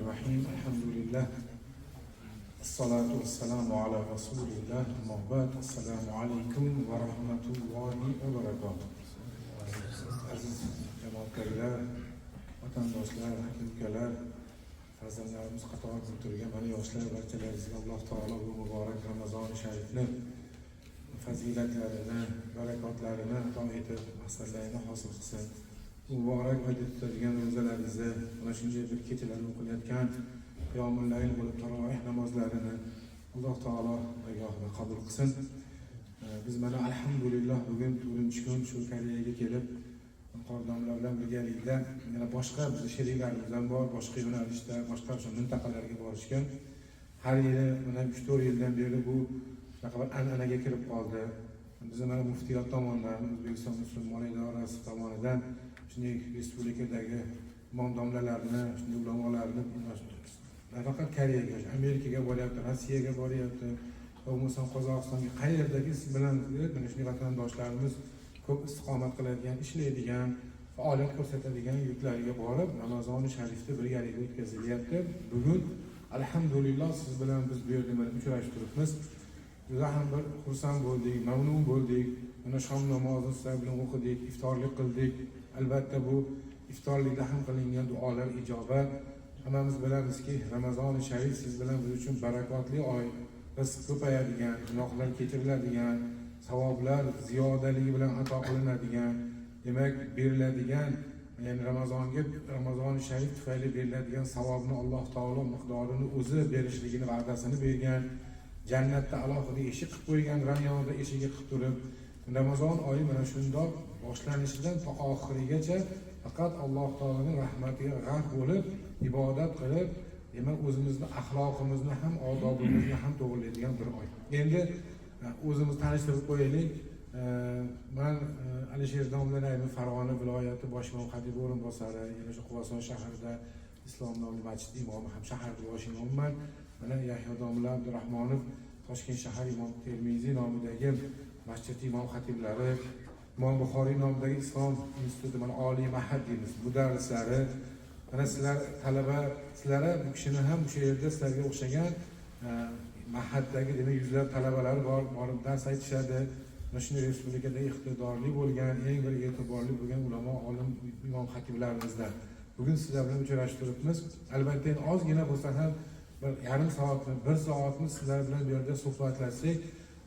الرحيم، الحمد لله، الصلاة والسلام على رسول الله، أما بعد، السلام عليكم ورحمة الله وبركاته. Aziz jamoatlar, vatandoshlar, aka ukalar, farzandlarimiz qatorida turgan mana yoshlar, barchalaringizga Alloh taolo bu muborak Ramazoni sharifni fazilatlarini, barakotlarini ato etib, maqsadlarini hosil qilsin. Muborak oyda tutadigan ro'zalaringizni, mana shunday bir kechalarda o'qilayotgan qiyomul layl bo'lib taroveh namozlarini Alloh taolo dargohida qabul qilsin. Biz mana, alhamdulillah, bugun 4-kun shu Koreyaga kelib, qori domla bilan birgalikda, yana boshqa bizni sheriklarimiz ham bor, boshqa yo'nalishda, boshqa o'sha mintaqalarga borishgan. Har yili mana 3-4 yildan beri bu shunaqa bir an'anaga kirib qoldi. Bizni mana muftiyot tomonidan, O'zbekiston musulmon idorasi tomonidan shunday respublikadagi imom domlalarni, shunday ulamolarni nafaqat Koreyaga, Amerikaga boryapti, Rossiyaga boryapti, bo'lmasam Qozog'istonga, qayerdagi siz bilan mana shunday vatandoshlarimiz ko'p istiqomat qiladigan, ishlaydigan, faoliyat ko'rsatadigan yurtlarga borib, Ramazoni sharifni birgalikda o'tkazilyapti. Bugun, alhamdulillah, siz bilan biz bu yerda mana uchrashib turibmiz. Juda ham bir xursand bo'ldik, mamnun bo'ldik. Mana shom namozini sizlar bilan o'qidik, iftorlik qildik. Albatta, bu iftorlikda ham qilingan duolar ijobat. Hammamiz bilamizki, Ramazoni sharif siz bilan biz uchun barakotli oy, rizq ko'payadigan, gunohlar kechiriladigan, savoblar ziyodaligi bilan ato qilinadigan, demak, beriladigan, ya'ni Ramazonga, Ramazoni sharif tufayli beriladigan savobni Alloh taolo miqdorini o'zi berishligini va'dasini bergan, jannatda alohida eshik qilib qo'ygan, Rayyonda eshigi qilib turib, Ramazon oyi mana shundoq boshlanishidan to oxirigacha faqat Alloh taoloning rahmatiga g'arq bo'lib, ibodat qilib, demak, o'zimizni axloqimizni ham, odobimizni ham to'g'irlaydigan bir oy. Endi o'zimiz tanishtirib qo'yaylik. Man Alisher domla Naymi, Farg'ona viloyati bosh imom xatibi o'rinbosari, yana shu Quvasoy shahrida Islom nomli masjid imomi ham, shaharda bosh imomman. Mana Yahyo domla Abdurahmonov, Toshkent shahar Imom Termiziy nomidagi masjid imom xatiblari, Imom Buxoriy nomidagi Islom instituti, mana oliy mahad deymiz, mudarrislari. Mana sizlar talaba, sizlar bu kishini ham o'sha yerda sizlarga o'xshagan mahaddagi, demak, yuzlab talabalari bor, borib dars aytishadi. Mana shunday respublikada iqtidorli bo'lgan, eng bir e'tiborli bo'lgan ulamo, olim, imom xatiblarimizdan bugun sizlar bilan uchrashib turibmiz. Albatta, endi ozgina bo'lsa ham bir yarim soatmi, bir soatmi sizlar bilan bu yerda suhbatlashsak,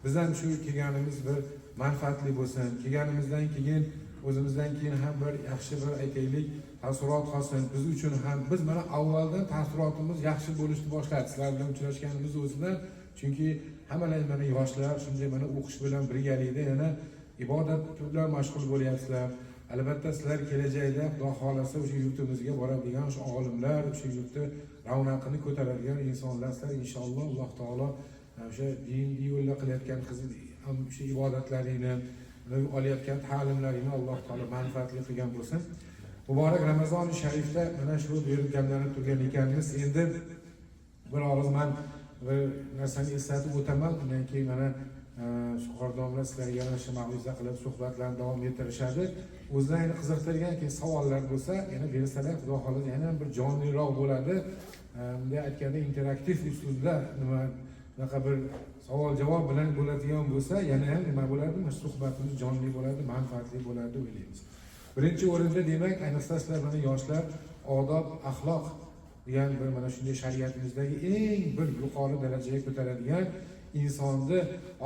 biz ham shu kelganimiz bir manfaatli bo'lsin, kelganimizdan keyin o'zimizdan keyin ham bir yaxshi bir, aytaylik, taassurot qolsin biz uchun ham. Biz mana avvaldan taassurotimiz yaxshi bo'lishni boshladi sizlar bilan uchrashganimiz o'zidan, chunki hammalar mana yoshlar, shunday mana o'qish bilan birgalikda yana ibodat bilan mashg'ul bo'lyapsizlar. Albatta, sizlar kelajakda, Xudo xohlasa, o'sha yurtimizga boradigan o'sha olimlar, o'sha yurtni ravnaqini ko'taradigan insonlar sizlar, inshaalloh. Alloh taolo o'sha din yo'lda qilayotgan o'sha ibodatlaringni, olayotgan ta'limlaringni Alloh taolo manfaatli qilgan bo'lsin. Muborak Ramazoni sharifda mana shu bu yerda jamlanib turgan ekanmiz. Endi bir og'iz man bir narsani eslatib o'taman, undan keyin mana shu qori domla sizlarga yana shu ma'ruza qilib, suhbatlarni davom ettirishadi. O'zlaringni qiziqtirgan keyin savollar bo'lsa, yana bersalar, Xudo xohlasa, yana bir jonliroq bo'ladi. Bunday aytganda, interaktiv usulda nima, shunaqa bir savol javob bilan bo'ladigan bo'lsa, yana ham nima bo'ladi, mana shu suhbatimiz jonli bo'ladi, manfaatli bo'ladi deb o'ylaymiz. Birinchi o'rinda, demak, ayniqsa sizlar mana yoshlar, odob axloq degan bir mana shunday shariatimizdagi eng bir yuqori darajaga ko'taradigan, insonni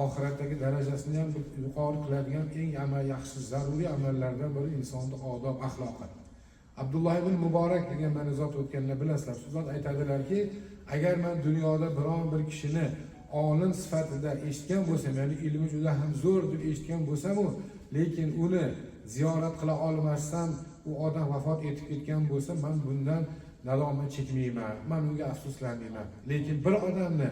oxiratdagi darajasini ham bir yuqori qiladigan eng amal, yaxshi, zaruriy amallardan biri insonni odob axloqi. Abdulloh ibn Muborak degan mana zot o'tganlar, bilasizlar, shu zot aytadilarki, agar man dunyoda biron bir kishini olim sifatida eshitgan bo'lsam, ya'ni ilmi juda ham zo'r deb eshitgan bo'lsamu, lekin uni ziyorat qila olmasam, u odam vafot etib ketgan bo'lsa, man bundan nadomat chekmayman, man unga afsuslanmayman. Lekin bir odamni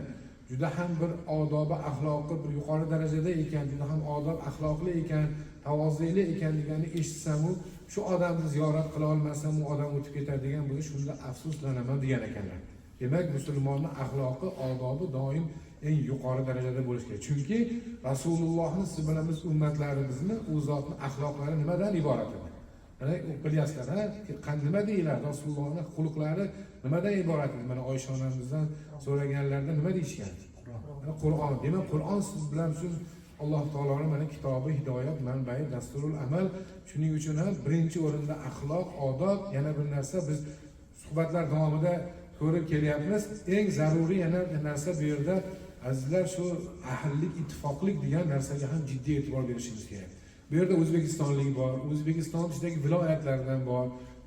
juda ham bir odobi axloqi bir yuqori darajada ekan, juda ham odob axloqli ekan, tavozeli ekan deganni eshitsamu, shu odamni ziyorat qila olmasam, u odam o'tib ketadigan bo'lsa, shunda afsuslanaman degan ekanlar. Demak, musulmonni axloqi, odobi doim eng yuqori darajada bo'lishi kerak, chunki Rasulullohni, siz bilan biz ummatlarimizni u zotni axloqlari nimadan iborat edi? Mana bilyapsizlar, nima deyiladi? Rasulullohning xulqlari nimadan iborat edi? Mana Oysha onamizdan so'raganlarida nima deyishgan? Qur'on. Demak, Qur'on siz bilan siz Alloh taoloning mana kitobi, hidoyat manbai, dasturul amal. Shuning uchun ham birinchi o'rinda axloq, odob. Yana bir narsa, biz suhbatlar davomida ko'rib kelyapmiz. Eng zaruriy yana bir narsa bu yerda, azizlar, shu ahillik, ittifoqlik degan narsaga ham jiddiy e'tibor berishimiz kerak. Bu yerda o'zbekistonlik bor, O'zbekiston ichidagi viloyatlardan bor,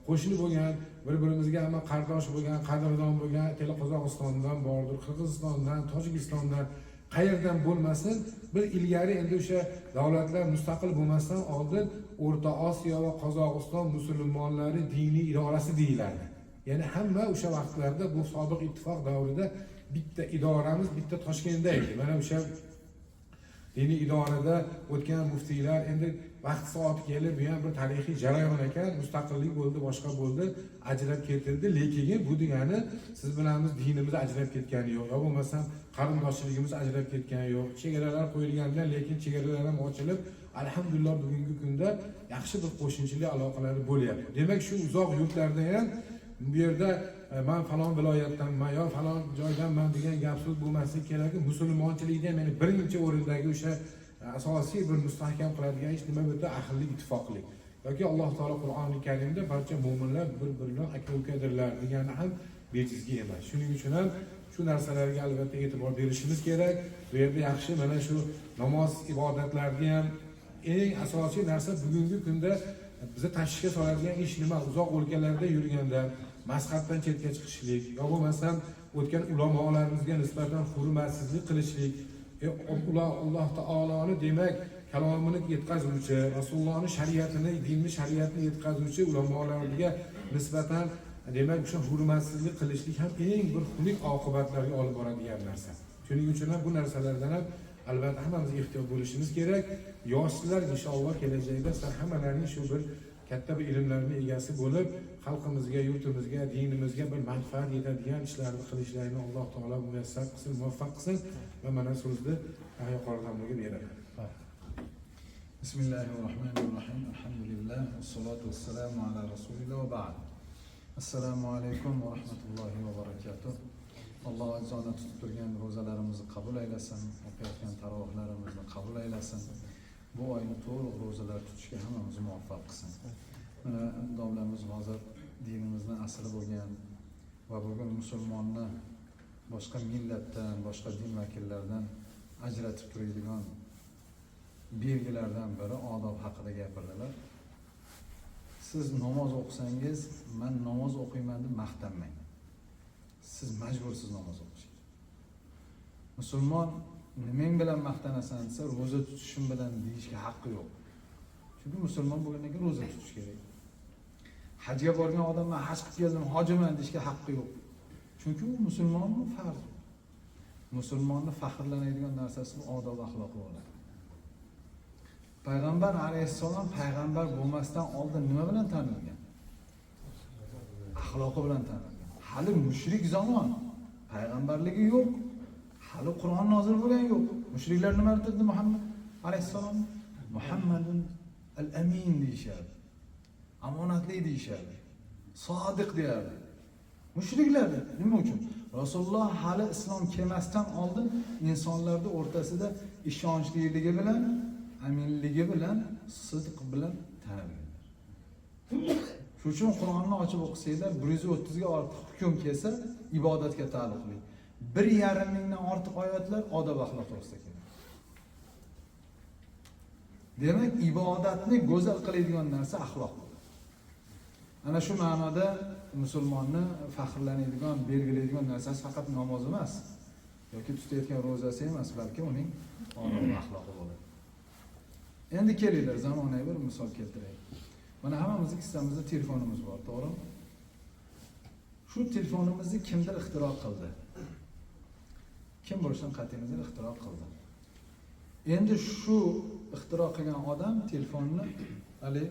qo'shni bo'lgan, bir-birimizga hamma qardosh bo'lgan, qadrdon bo'lgan, tele Qozog'istondan bordir, Qirg'izistondan, Tojikistondan, qayerdan bo'lmasin, bir ilgari endi o'sha davlatlar mustaqil bo'lmasdan oldin O'rta Osiyo va Qozog'iston musulmonlari diniy idorasi deyiladi. Ya'ni hamma o'sha vaqtlarda bu sobiq ittifoq davrida bitta idoramiz bitta Toshkentda edi. Mana o'sha diniy idorada o'tgan muftiylar, endi vaqt soati kelib, bu ham bir tarixiy jarayon ekan, mustaqillik bo'ldi, boshqa bo'ldi, ajrab ketildi. Lekin bu degani siz bilan biz dinimiz ajrab ketgani yo'q, yo bo'lmasam qarindoshchiligimiz ajrab ketgani yo'q. Chegaralar qo'yilgandan, lekin chegaralar ham ochilib, alhamdulillah, bugungi kunda yaxshi bir qo'shnichilik aloqalari bo'lyapti. Demak, shu uzoq yurtlarda ham bu yerda man falon viloyatdanman yo falon joydanman degan gap so'z bo'lmasligi kerak. Musulmonchilikda ham, ya'ni birinchi o'rindagi o'sha asosiy bir mustahkam qiladigan ish nima bu yerda? Ahillik, ittifoqlik. Yoki Alloh taolo Qur'oni Karimda barcha mo'minlar bir biri bilan aka ukadirlar degani ham bejizga emas. Shuning uchun ham shu narsalarga albatta e'tibor berishimiz kerak. Bu yerda yaxshi mana shu namoz ibodatlarga ham eng asosiy narsa, bugungi kunda bizni tashvishga soladigan ish nima? Uzoq o'lkalarda yurganda mazhabdan chetga chiqishlik, yo bo'lmasam o'tgan ulamolarimizga nisbatan hurmatsizlik qilishlik. Alloh taoloni, demak, kalomini yetkazuvchi, Rasulullohni shariatini, dinni, shariatni yetkazuvchi ulamolarga nisbatan, demak, o'sha hurmatsizlik qilishlik ham eng bir xunuk oqibatlarga olib boradigan narsa. Shuning uchun ham bu narsalardan ham albatta hammamiz ehtiyot bo'lishimiz kerak. Yoshlar, inshaalloh, kelajakda sizlar hammalaring shu bir katta bir ilmlarni egasi bo'lib, xalqimizga, yurtimizga, dinimizga bir manfaat yetadigan ishlarni qilishlarini Alloh taolo muyassar qilsin, muvaffaq qilsin va mana so'zni Yahyo qori domlaga beraman. Bismillahirrohmanirrohim. Alhamdulillah vassalotu vassalamu ala rasulilloh va ba'd. Assalomu alaykum va rahmatullohi va barakatuh. Alloh azizona tutib turgan ro'zalarimizni qabul aylasin, o'qiyotgan tarovihlarimizni qabul aylasin. Bu oyni to'liq ro'zalar tutishga hammamizni muvaffaq qilsin. Mana domlamiz hozir dinimizni asli bo'lgan va bugun musulmonni boshqa millatdan, boshqa din vakillaridan ajratib turadigan belgilardan biri odob haqida gapirdilar. Siz namoz o'qisangiz, man namoz o'qiyman deb maqtanmang. Siz majbursiz namoz o'qishga. Musulmon nimang bilan maqtanasan desa, ro'za tutishim bilan deyishga haqqi yo'q. Chunki musulmon bo'lgandan keyin ro'za tutish kerak. Hajga borgan odam man haj qilib keldim, hojiman deyishga haqqi yo'q. Chunki u musulmonni farz. Musulmonni faxrlanadigan narsasi bu odob axloqi bo'ladi. Payg'ambar alayhissalom payg'ambar bo'lmasdan oldin nima bilan tanilgan? Axloqi bilan tanilgan. Hali mushrik zamon, payg'ambarligi yo'q. Hali Qur'on nozil bo'lgani yo'q. Mushriklar nima dedi Muhammad alayhissalom? Muhammadun al-amin deyishardi. Omonatli deyishardi. Sodiq deyardi. Mushriklar nima uchun? Rasululloh hali islom kelmasdan oldin insonlarning o'rtasida ishonchliligi bilan, aminligi bilan, sidq bilan tanilganlar. Shuning uchun Qur'onni ochib o'qisanglar, 130 ga ortiq hukm kelsa, ibodatga taalluqli. 1,5 mingdan ortiq oyatlar odob axloq to'g'risida keladi. Demak, ibodatni go'zal qiladigan narsa axloq. Ana shu ma'noda musulmonni faxrlanadigan, belgilaydigan narsasi faqat namoz emas yoki tutayotgan ro'zasi emas, balki uning odob axloqi bo'ladi. Endi kelinglar, zamonaviy bir misol keltiray. Mana hammamizning kissamizda telefonimiz bor, to'g'rimi? Shu telefonimizni kimdir ixtiro qildi. Kim bo'lishidan qat'iy nazar ixtiro qildi. Endi shu ixtiro qilgan odam telefonni hali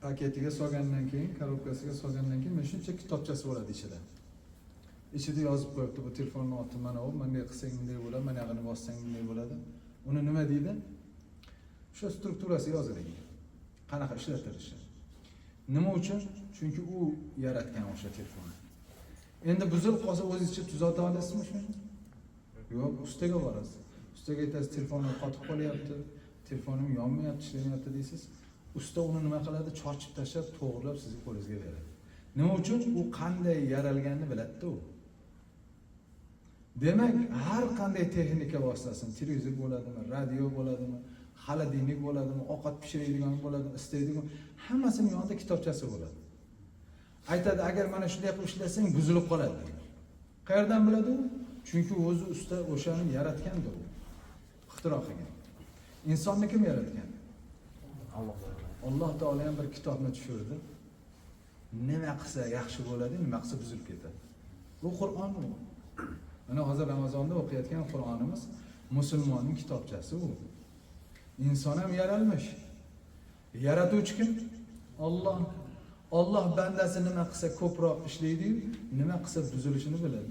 paketiga solgandan keyin, korobkasiga solgandan keyin mana shuncha kitobchasi bo'ladi ichida. Ichida yozib qo'yibdi, bu telefonni oti mana bu, bunday qilsang bunday bo'ladi, mana yog'ini bossang bunday bo'ladi. Uni nima deydi? O'sha strukturasi yozilgan. Qanaqa ishlatilishi. Nima uchun? Chunki u yaratgan o'sha telefonni. Endi buzilib qolsa o'zingizcha tuzata olasizmi shuni? Yo'q, ustaga borasiz. Ustaga aytasiz, telefonim qotib qolyapti, telefonim yonmayapti, ishlamayapti deysiz. Usta uni nima qiladi? Chorchib tashlab, to'g'rilab sizni qo'lingizga beradi. Nima uchun? U qanday yaralganini biladi-da u. Demak, har qanday texnika vositasini, televizor bo'ladimi, radio bo'ladimi, холодильник bo'ladimi, ovqat pishiradigan bo'ladimi, istaydigan, hammasini yonida kitobchasi bo'ladi. Aytadi, agar mana shunday qilib ishlasang buzilib qoladi deydi. Qayerdan biladi u? Chunki o'zi usta o'shani yaratganda u. Ixtiro qilgan. Insonni kim yaratgan? Alloh. Alloh taolo ham bir kitobni tushirdi. Nima qilsa yaxshi bo'ladi, nima qilsa buzilib ketadi. Bu Qur'on u. Mana hozir Ramazonda o'qiyotgan Qur'onimiz musulmonning kitobchasi u. Inson ham yaralmish. Yaratuvchi kim? Alloh. Alloh bandasi nima qilsa ko'proq ishlaydi-yu, nima qilsa buzilishini biladi.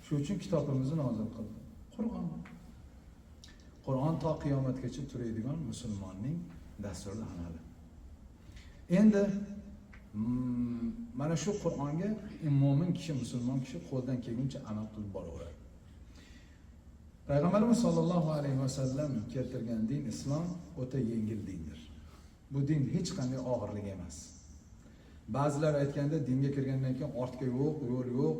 Shuning uchun kitobimizni nozil qildi. Qur'on. Qur'on to qiyomatgacha turadigan musulmonning dasturi amali. Endi mana shu Qur'onga mo'min kishi, musulmon kishi qo'ldan kelguncha amal qilib boraveradi. Payg'ambarimiz sollallohu alayhi vasallam keltirgan din islom o'ta yengil dindir. Bu din hech qanday og'irlik emas. Ba'zilar aytganda dinga kirgandan keyin ortga yo'q, yo'l yo'q,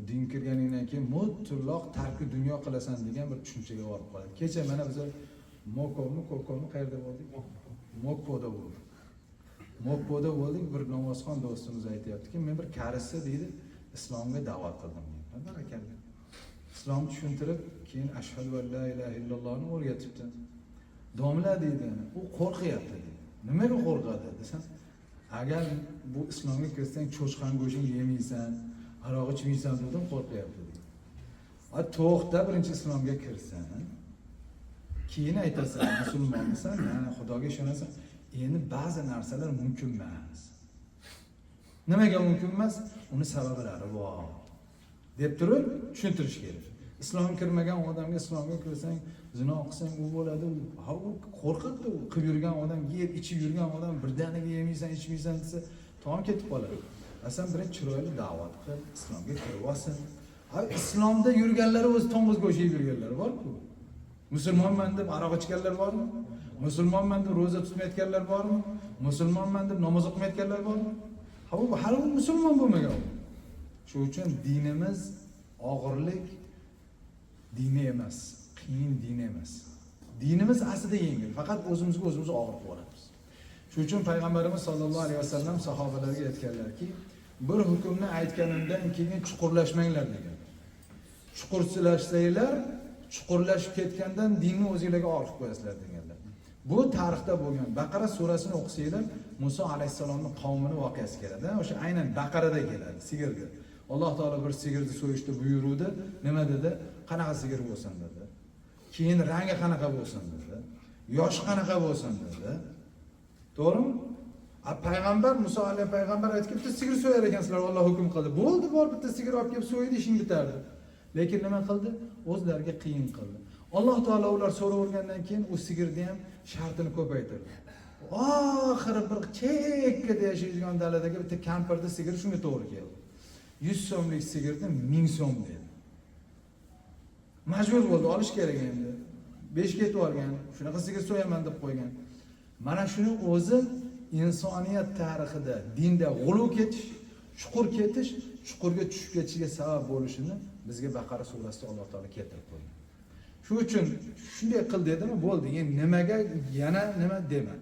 din kirganingdan keyin mutlaq tarki dunyo qilasan degan bir tushunchaga borib qoladi. Kecha mana biz Mokomi, Kokomi qayerda bo'ldik? Mokpoda bo'ldik. Mokpoda bo'ldik, bir namozxon do'stimiz aytyaptiki, men bir karisi deydi, islomga da'vat qildim deydi. Barakalla. Islom tushuntirib, keyin ashhadu an la ilaha illallohni o'rgatibdi. Domla deydi, u qo'rqyapti deydi. Nimaga qo'rqadi desam, agar bu islomga kirsang cho'chqani go'shtini yemaysan, aroq ichmaysan dedim, qo'rqyapti deydi. A to'xta, birinchi islomga kirsan, keyin aytasan musulmonmisan, ha, Xudoga ishonasan. Endi ba'zi narsalar mumkin emas. Nimaga mumkin emas? Uni sabablari bor. Deb turib tushuntirish kerak. Islomga kirmagan odamga islomga kirsang, zino qilsang u bo'ladi, ha u qo'rqadi, u qilib yurgan odam, yeb ichib yurgan odam birdaniga yemaysan, ichmaysan desa, tamom ketib qoladi. Asan birinchi chiroyli da'vat qil, islomga kirib olsin. Ha, islomda yurganlari o'zi to'ng'iz go'shti yeb yurganlar bor-ku. Musulmonman deb aroq ichganlar bormi? Musulmonman deb ro'za tutmayotganlar bormi? Musulmonman deb namoz o'qimayotganlar bormi? Ha, u hali u musulmon bo'lmagan. Shuning uchun dinimiz og'irlik dini emas, qiyin din emas. Dinimiz aslida yengil, faqat o'zimizga o'zimiz og'ir qilib olamiz. Shuning uchun payg'ambarimiz sollallohu alayhi vasallam sahobalarga aytganlarki, bir hukmni aytganimdan keyin chuqurlashmanglar degan. Chuqurlashsanglar, chuqurlashib ketgandan dinni o'zinglarga og'ir qilib qo'yasizlar deganlar. Bu tarixda bo'lgan. Baqara surasini o'qisanglar, Musa alayhissalomning qavmini voqeasi keladi. O'sha aynan Baqarada keladi, sigirda. Alloh taolo bir sigirni so'yishni buyurdi. Nima dedi? Qanaqa sigir bo'lsin dedi. Keyin rangi qanaqa bo'lsin dedi. Yoshi qanaqa bo'lsin dedi. To'g'rimi? A payg'ambar Musa alayhi payg'ambar aytdi, bitta sigir so'yar ekansizlar, Alloh hukm qildi. Bo'ldi, bor bitta sigir olib kelib so'ydi, ishing bitardi. Lekin nima qildi? O'zlariga qiyin qildi. Alloh taolo ular so'ravergandan keyin u sigirni ham shartini ko'paytirdi. Oxiri bir chekkada yashaydigan daladagi bitta kampirni sigiri shunga to'g'ri keldi. 100 so'mlik sigirni 1000 so'm dedi. Majbur bo'ldi, olish kerak endi. 5 ketib olgan, shunaqa sigir so'yaman deb qo'ygan. Mana shuni o'zi insoniyat tarixida dinda g'uluv ketish, chuqur ketish, chuqurga tushib ketishiga sabab bo'lishini bizga Baqara surasida Alloh taolo keltirib qo'ygan. Shu uchun shunday qil dedimi, bo'ldi. Endi nimaga yana nima dema.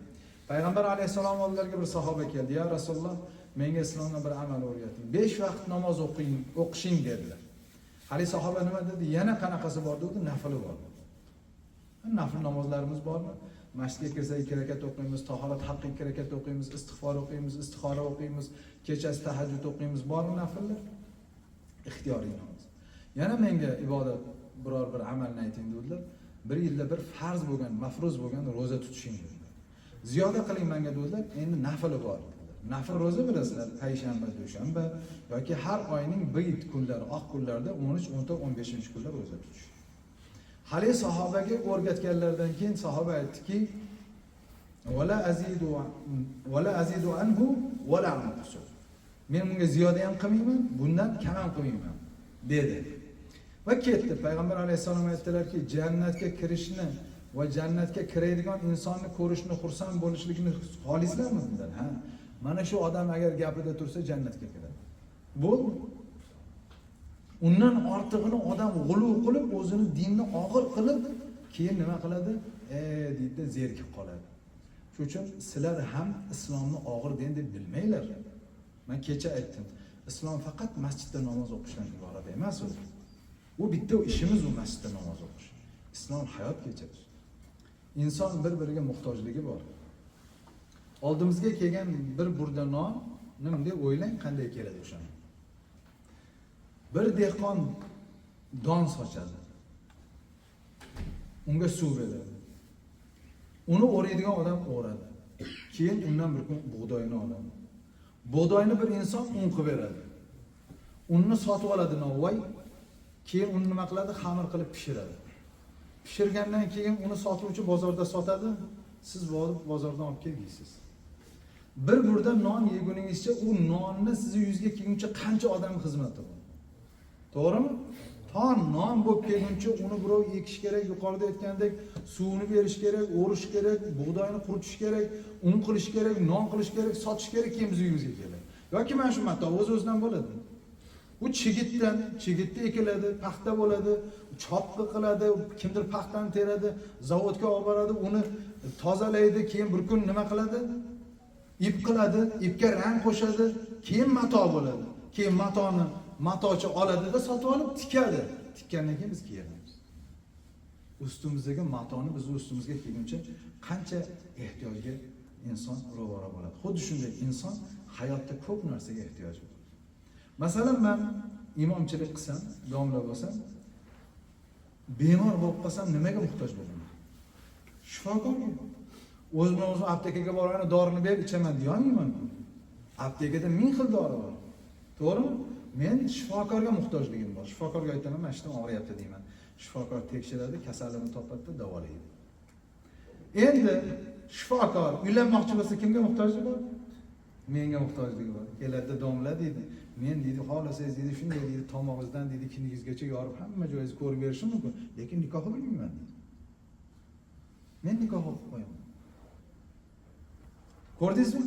Payg'ambar alayhissalom oldilariga bir sahoba keldi. Ya Rasululloh, menga islomdan bir amal o'rgating. 5 vaqt namoz o'qing, o'qishing dedilar. Hali sahoba nima dedi? Yana qanaqasi bor dedi? Nafli bor. Nafl namozlarimiz bormi? Masjidga kirsak 2 rakat o'qiymiz, tahorat haqqi 2 rakat o'qiymiz, istig'for o'qiymiz, istixora o'qiymiz, kechasi tahajjud o'qiymiz. Bormi nafllar? Ixtiyoriy namoz. Yana menga ibodat biror bir amalni ayting dedilar. Bir yilda bir farz bo'lgan, mafruz bo'lgan ro'za tutishing dedilar. Ziyoda qiling menga dedilar. Endi nafli bor dedilar. Nafl ro'za bilasizlar, payshanba, dushanba yoki har oyning bit kunlari, oq kunlarda 13, 14, 15 kunlar ro'za tutish. Hali sahobaga o'rgatganlaridan keyin sahoba aytdiki, Wala azidu wala azidu anhu wala anqusu. Men bunga ziyoda ham qilmayman, bundan kam ham qilmayman dedi. Va ketdi. Payg'ambar alayhissalom aytdilarki, jannatga kirishni va jannatga kiradigan insonni ko'rishni, xursand bo'lishlikni xohlaysizlarmi bundan? Ha. Mana shu odam agar gapida tursa jannatga kiradi. Bo'ldi. Undan ortig'ini odam g'uluv qilib, o'zini dinni og'ir qilib, keyin nima qiladi? Deydi, zerikib qoladi. Shuning uchun sizlar ham islomni og'ir din deb bilmanglar. Men kecha aytdim. Islom faqat masjidda namoz o'qishdan iborat emas u. U bitta ishimiz u masjidda namoz o'qish. Islom hayot kechirish. Inson bir-biriga muhtojligi bor. Oldimizga kelgan bir burda non, nima deb o'ylang, qanday keladi o'shani. Bir dehqon don sochadi. Unga suv beradi. Uni o'raydigan odam o'radi. Keyin undan bir kun bug'doyni oladi. Bug'doyni bir inson un qilib beradi. Unni sotib oladi novvoy. Keyin uni nima qiladi? Xamir qilib pishiradi. Pishirgandan keyin uni sotuvchi bozorda sotadi. Siz borib bozordan olib kelib yeysiz. Bir burda non yeguningizcha u nonni sizni yuzga kelguncha qancha odam xizmati bor. To'g'rimi? To non bo'lib kelguncha uni birov ekish kerak, yuqorida aytgandek, suvini berish kerak, o'rish kerak, bug'doyni quritish kerak, un qilish kerak, non qilish kerak, sotish kerak, keyin biz uyimizga keladi. Yoki mana shu mato o'z-o'zidan bo'ladi. U chigitdan, chigitda ekiladi, paxta bo'ladi, chopqi qiladi, kimdir paxtani teradi, zavodga olib boradi, uni tozalaydi, keyin bir kun nima qiladi? Ip qiladi, ipga rang qo'shadi, keyin mato bo'ladi. Keyin matoni matochi oladida sotib olib tikadi. Tikkandan keyin biz kiyamiz. Ustimizdagi matoni biz ustimizga kiyguncha qancha ehtiyojga inson ro'baro bo'ladi. Xuddi shunday inson hayotda ko'p narsaga ehtiyoji bor. Masalan, men imomchilik qilsam, domla bo'lsam, bemor bo'lib qolsam nimaga muhtoj bo'laman? Shifokorga. O'zimni o'zim aptekaga borib, dorini berib ichaman deya olmayman. Aptekada ming xil dori bor. To'g'rimi? Men shifokorga muhtojligim bor. Shifokorga aytaman, mana shundan og'riyapti deyman. Shifokor tekshiradi, kasalligini topadi, davolaydi. Endi shifokor uylanmoqchi bo'lsa kimga muhtojligi bor? Menga muhtojligi bor. Keladi, domla deydi. Men deydi, xohlasangiz deydi, shunday deydi, tomog'ingizdan deydi, kinigizgacha yorib hamma joyingizni ko'rib berishim mumkin, lekin nikohni bilmayman deydi. Men nikoh o'qib qo'yaman. Ko'rdingizmi?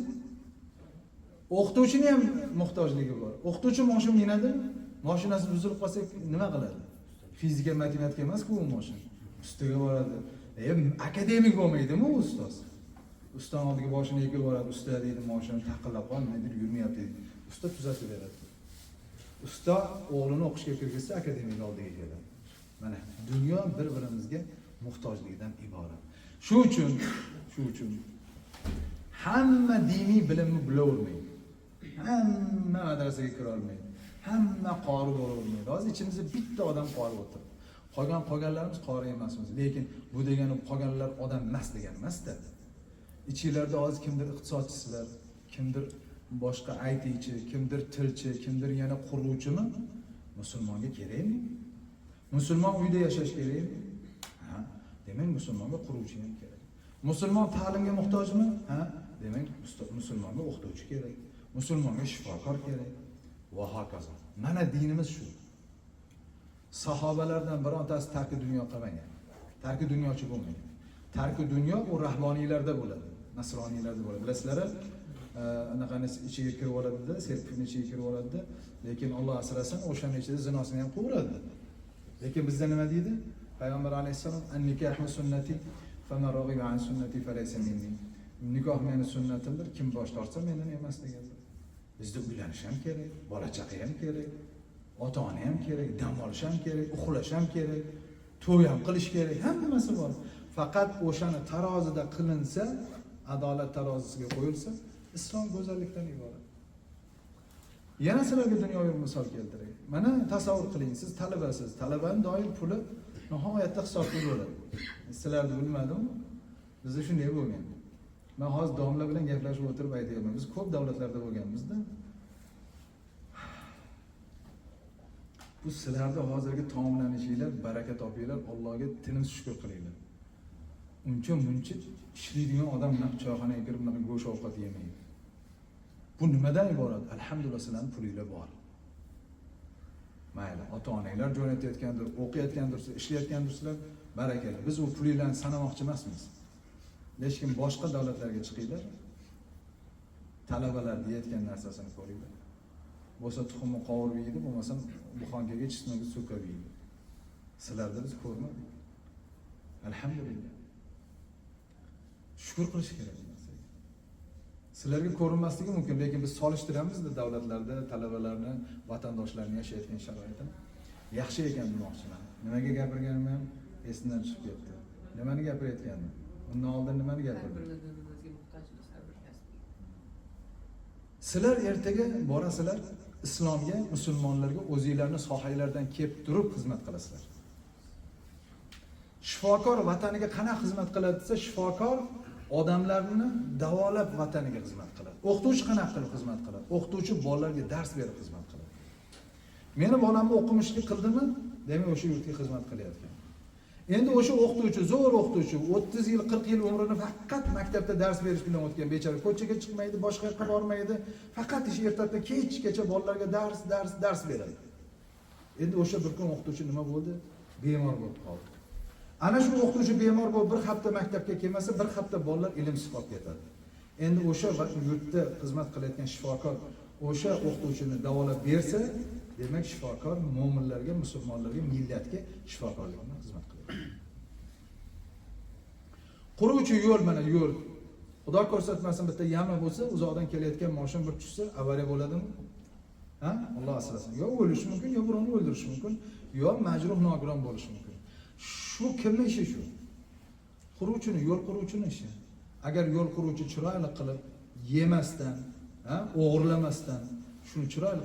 O'qituvchining ham muhtojligi bor. O'qituvchi mashina minadimi? Mashinasi buzilib qolsa nima qiladi? Fizika, matematika emas-ku u mashina. Ustiga boradi. Akademik bo'lmaydimi u ustoz? Ustaning oldiga boshini egib boradi, usta deydi, mashina taqillab qoldi, nimadir yurmayapti deydi. Usta tuzatib beradi. Usta o'g'lini o'qishga kirgizsa akademik oldiga keladi. Mana dunyo bir-birimizga muhtojlikdan iborat. Shu uchun hamma diniy bilimni bilavermaydi. Hamma madrasaga kira olmaydi. Hamma qori bo'lavermaydi. Hozir ichimizda bitta odam qori o'tiribdi. Qolganlarimiz qori emasmiz. Lekin bu degani qolganlar odam emas degani emas-da. Ichinglarda hozir kimdir iqtisodchisizlar, kimdir boshqa ITchi, kimdir tilchi, kimdir yana quruvchimi? Musulmonga kerakmi? Musulmon uyda yashash kerakmi? Ha, demak musulmonga quruvchi ham kerak. Musulmon ta'limga muhtojmi? Ha, demak musulmonga o'qituvchi kerak. Musulmonga shifokor kerak. Va hokazo. Mana dinimiz shu. Sahobalardan birontasi tarki dunyo qilmagan. Tarki dunyochi bo'lmagan. Tarki dunyo u rahboniylarda bo'ladi, nasroniylarda bo'ladi. Bilasizlar, anaqani ichiga kirib oladida, serpini ichiga kirib oladida, lekin Alloh asrasin, o'shaning ichida zinosini ham qilaveradi. Lekin bizda nima deydi? Payg'ambar alayhissalom an-nikahu sunnati faman raghiba an sunnati falaysa minni. Nikoh meni sunnatimdir, kim bosh tortsa mendan emas deganlar. Bizda uylanish ham kerak, bola chaqa ham kerak, ota-ona ham kerak, dam olish ham kerak, uxlash ham kerak, to'y ham qilish kerak, hammasi bor. Faqat o'shani tarozida qilinsa, adolat tarozisiga qo'yilsa, islom go'zallikdan iborat. Yana sizlarga dunyoviy misol keltiray. Mana tasavvur qiling, siz talabasiz. Talabani doim puli nihoyatda hisobli bo'ladi. Sizlarni bilmadim, bizda shunday bo'lgan. Men hozir domla bilan gaplashib o'tirib aytyapman. Biz ko'p davlatlarda bo'lganmiz-da. Bu sizlarda hozirgi taomlanishinglar, baraka topinglar, Allohga tinimsiz shukr qilinglar. Uncha muncha ishlaydigan odam bunaqa choyxonaga kirib bunaqa go'sht ovqat yemaydi. Bu nimadan iborat? Alhamdulillah, sizlarni pulinglar bor. Mayli, ota-onanglar jo'natayotgandir, o'qiyotgandirsizlar, ishlayotgandirsizlar, barakalla. Biz u pulinglarni sanamoqchi emasmiz. Lekin boshqa davlatlarga chiqinglar, talabalar deyayotgan narsasini ko'ringlar. Bo'lsa tuxumni qovurib yeydi, bo'lmasa buxonkaga chesnokni so'kab yeydi. Sizlarda biz ko'rmadik. Alhamdulillah. Shukur qilish kerak bu narsaga. Sizlarga ko'rinmasligi mumkin, lekin biz solishtiramizda davlatlarda talabalarni, vatandoshlarni yashayotgan sharoitini. Yaxshi ekan demoqchiman. Nimaga gapirganim ham esimdan chiqib ketdi. Nimani gapirayotgandim? Undan oldin nimani Har gapirdim? bir birimizga muhtojmiz, har bir kasbga. Sizlar ertaga borasizlar, islomga, musulmonlarga o'zinglarni sohanglardan kelib turib xizmat qilasizlar. Shifokor vataniga qanaqa xizmat qiladi desa, shifokor odamlarni davolab vataniga xizmat qiladi. O'qituvchi qanaqa qilib xizmat qiladi? O'qituvchi bolalarga dars berib xizmat qiladi. Meni bolamni o'qimishli qildimi? Demak, o'sha yurtga xizmat qilayotgan. Endi o'sha o'qituvchi, zo'r o'qituvchi, 30 yil, 40 yil umrini faqat maktabda dars berish bilan o'tgan bechora ko'chaga chiqmaydi, boshqa yoqqa bormaydi, faqat ish ertadan kechgacha bolalarga dars, dars, dars beradi. Endi o'sha bir kun o'qituvchi nima bo'ldi? Bemor bo'lib qoldi. Ana shu o'qituvchi bemor bo'lib bir hafta maktabga kelmasa, bir hafta bolalar ilmsiz qolib ketadi. Endi o'sha yurtda xizmat qilayotgan shifokor o'sha o'qituvchini davolab bersa, demak shifokor mo'minlarga, musulmonlarga, millatga shifokorlik bilan xizmat qiladi. Quruvchi yo'l, mana yo'l. Xudo ko'rsatmasin, bitta яма bo'lsa, uzoqdan kelayotgan mashina bir tushsa, avariya bo'ladimi? Ha? Alloh asrasin. Yo o'lishi mumkin, yo birovni o'ldirishi mumkin, yo majruh nogiron bo'lishi mumkin. Shu kimning ishi shu? Quruvchini, yo'l quruvchini ishi. Agar yo'l quruvchi chiroyli qilib, yemasdan, ha, o'g'irlamasdan shuni chiroyli